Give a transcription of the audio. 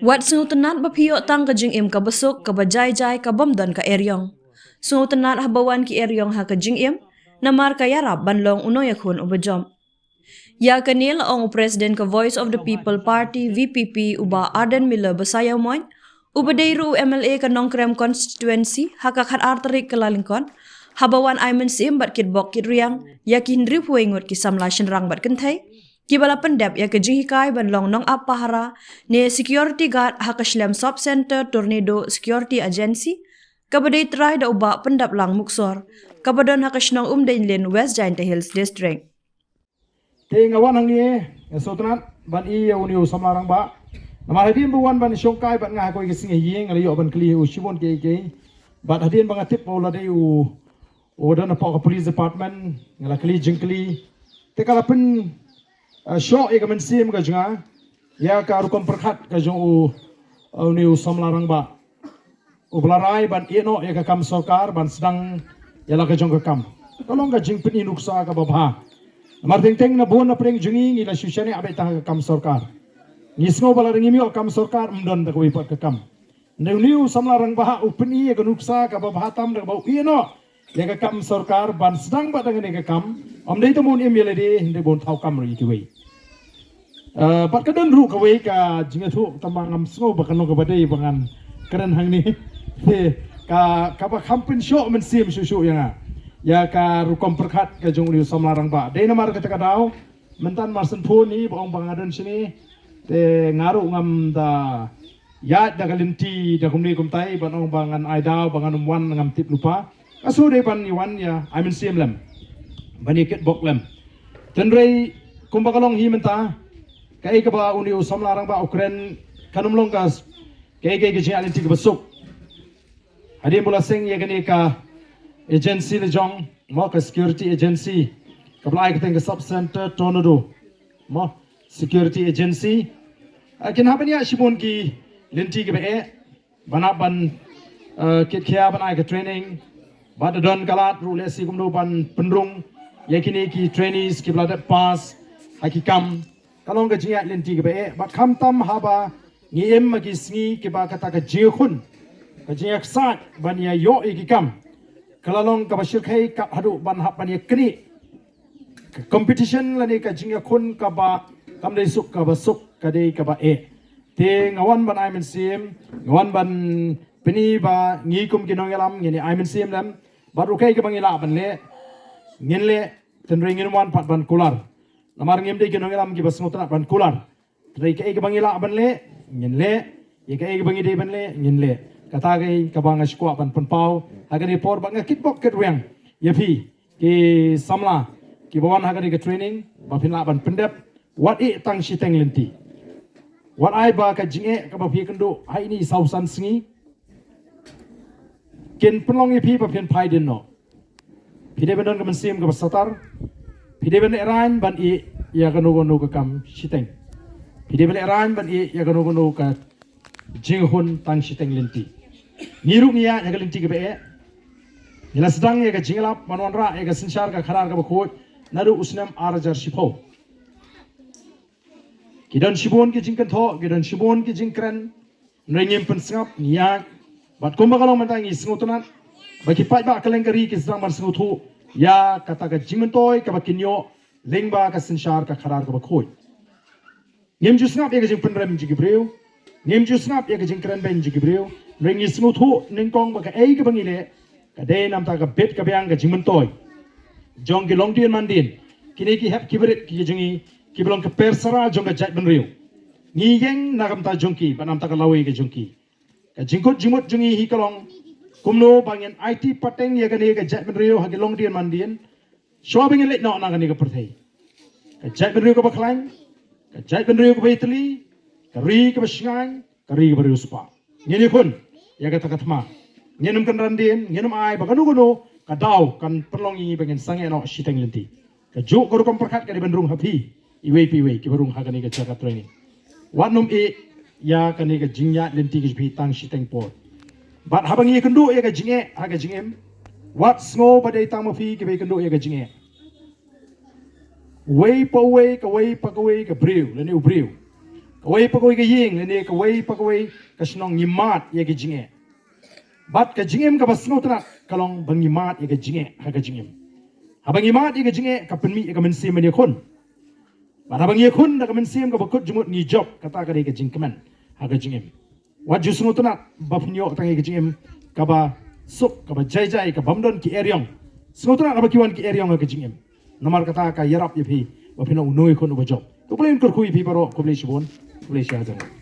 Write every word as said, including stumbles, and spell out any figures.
Wat sngewtynnat ba phi ïoh tang ka jingim kaba suk, kaba jai jai, ka bym don ka eriong. Sngewtynnat haba wan ki eriong ha ka jingim, namar ka ïarap ban long u nongïakhun uba jop. Ïa kane la ong u President ka Voice of the People Party, V P P, u Bah Ardent Miller Basaiawmoit, uba dei ruh u M L A ka Nongkrem Constituency ha ka khatar tarik Kyllalyngkot, haba wan ai mynsiem bad kitbok kitrwiang ïa ki hynriewphew wei ngut ki samla shynrang bad kynthei kiba la pyndep ïa ka jinghikai ban long nongap pahara ne security guard ha ka shlem Sub Centre Tornado Security Agency, kaba dei trai da u Bah Pyndaplang Muksor, kaba don ha ka shnong Umdeiñlin, West Jaintia Hills District. Te nga wan hangne, nga sngewtynnat ban ïohi ïa une u samla rangbah. Namar hadien ba wan ban shongkai bad nga ha kawei ka sngi ha ïing, nga la ïoh ban kylli ïa u shibun kiei kiei. Bad hadien ba nga tip ba u la dei u, u don hapoh ka police department, nga la kylli jingkylli. Te ka la pyn, eh, shoh ïa ka mynsiem ka jong nga ïa ka rukom pyrkhat ka jong u, eh, une u samla rangbah. Uba la rai ban ïehnoh ïa ka kam sorkar ban sdang ïa la ka jong ka kam. Ka long ka jingpyni nuksa kaba bha. Namar teng teng na bun na pdeng jong ngi ngi la shu shaniah beit tang ha ka kam sorkar. Ngi sngew ba lada ngim ïoh kam sorkar ym don da kawei pat ka kam. Hynrei une u samla rangbah u pyni ïa ka nuksa kaba bha tam da kaba u ïehnoh ïa ka kam sorkar ban sdang bad da kane ka kam. Ym dei tang ba un im ïa lade hynrei ba un thaw kam ruh ïa kiwei. Eh, bad ka don ruh kawei ka jingïathuh tang ba ngam sngew ba kan long kaba dei ba ngan kren hangne. Te ka, kaba kham pynshoh mynsiem shuh shuh ïa nga ïa ka rukom pyrkhat ka jong une u samla rangbah. Dei namar kata ka daw mynta mar shen phone hi ba ong ba nga don shane. Te nga ruh ngam da ïaid da ka lynti da kumne kumtai ban ong ba ngan ai daw ba ngan ym wan ngam tip lypa. Ka shu dei ban ïa wan ïa ai mynsiem lem, ban ïa kitbok lem. Hynrei kumba ka long hi mynta, kaei kaba une u samla rangbah u kren kan ym long ka, kaei kaei ka jingïaid lynti kaba suk. Hadien ba u la seng ïa kane ka agency la jong, mo, ka security agency, kaba la ai kyrteng ka Sub Centre Tornado, mo, Security Agency. Ah, kin hap ban ïaid shibun ki lynti kiba eh ban hap ban, eh, kit khia ban ai ka training. Bad da don ka lad ruh lehse kumno ban pynrung ïa kine ki trainees kiba la dep pass ha ki kam. Ka long ka jingïaid lynti kaba eh. Bad khamtam haba ngi im ha ki sngi kiba kata ka jingïakhun, ka jingïaksaid ban ïa ïoh ïa ki kam, ka la long kaba shyrkhei kat haduh ban hap ban ïa knieh. Ka competition lane ka jingïakhun kaba kam dei suk kaba suk, ka dei kaba eh. Te nga wan ban ai mynsiem, nga wan ban pyni ba ngi kum ki nongïalam ngin ïa ai mynsiem lem. Bad ruh kaei kaba ngi lah ban leh, ngin leh. Hynrei ngin wan pat ban kular. Namar ngim dei ki nongïalam kiba sngewtynnat ban kular. Hynrei kaei kaba ngi lah ban leh, ngin leh. Ïa kaei kaba ngi dei ban leh, ngin leh. Kata kaei kaba nga sngewkwah ban pynpaw ha kane por bad nga kitbok kitrwiang ïa phi ki samla kiba wan ha kane ka training ba phin lah ban pyndep. Wat ïeh tang shiteng lynti. Wat ai ba ka jingeh kaba phi kynduh ha ine i saw san sngi kin pynlong ïa phi ba phin phai dien noh. Phi dei ban don ka mynsiem kaba satar. Phi dei ban lehraiñ ban ïeh ïa kano kano ka kam shiteng. Phi dei ban lehraiñ ban ïeh ïa kano kano ka jinghun tang shiteng lynti. Ngi ruh ngi ïaid ha ka lynti kaba eh. Ngi la sdang ïa ka jingïalap ban wanrah ïa ka synshar ka khadar kaba khuid naduh u snem ar hajar shiphew. Ki don shibun ki jingkynthoh, ki don shibun ki jingkren. Hynrei ngim pynsngap, ngi ïaid. Bad kumba ka long mynta ngi sngewtynnat ba ki paidbah kylleng ka ri ki sdang ban sngewthuh ïa kata ka jingmyntoi kaba kin ïoh lyngba ka synshar ka khadar kaba khuid. Ngim ju sngap ïa ka jingpynrem jong ki briew. Ngim ju sngap ïa ka jingkren beiñ jong ki briew. Hynrei ngi sngewthuh nyngkong ba kaei kaba ngi leh ka dei namar ka bit ka biang ka jingmyntoi jong ki longdien mandien, kine ki hep ki barit ki jong ngi kiba long ka persara jong ka jaitbynriew. Ngi ïeng na ka bynta jong ki bad namar ka lawei ka jong ki. Ka jingkut jingmut jong ngi hi ka long kumno ba ngin aiti pateng ïa kane ka jaitbynriew ha ki longdien mandien. Shuwa ba ngin leit noh na kane ka pyrthei, ka jaitbynriew kaba khlaiñ, ka jaitbynriew kaba ïatylli, ka ri kaba shngaiñ, ka ri kaba riewspah. Ngin ïakhun ïa kata ka thma. Ngin ym kynran dien, ngin ym ai ba kano kano ka daw kan pynlong ïa ngi ba ngin sangeh noh shiteng lynti. Kajuh ka rukom pyrkhat ka dei ban rung ha phi iwei pa iwei kiba rung ha kane ka jaka training. Wat nym ïeh ïa kane ka jingïaid lynti ka jong phi tang shiteng por. Bad haba ngi ïakynduh ïa ka jingeh ha ka jingim, wat sngew ba dei tang ma phi kiba ïakynduh ïa ka jingeh. Uwei pa uwei, kawei pa kawei ka briew lane u briew, Kawei pa kawei ka ïing lane kawei pa kawei ka shnong ngi mad ïa ka jingeh. Bad ka jingim kaba sngewtynnat ka long ba ngi mad ïa ka jingeh ha ka jingim. Haba ngi mad ïa ka jingeh ka pynmih ïa ka mynsiem ban ïakhun. Bad haba ngi ïakhun da ka mynsiem kaba kut jingmut ngi jop, kata ka dei ka jingkmen ha ka jingim. Wat ju sngewtynnat ba phin ïoh tang ïa ka jingim kaba suk, kaba jai jai, kaba ym don ki eriong. Sngewtynnat haba ki wan ki eriong ha ka jingim. Namar kata ka ïarap ïa phi ba phin long u nongïakhun uba jop. Khublei, khublei ïa phi baroh, khublei shibun, khublei shihajar.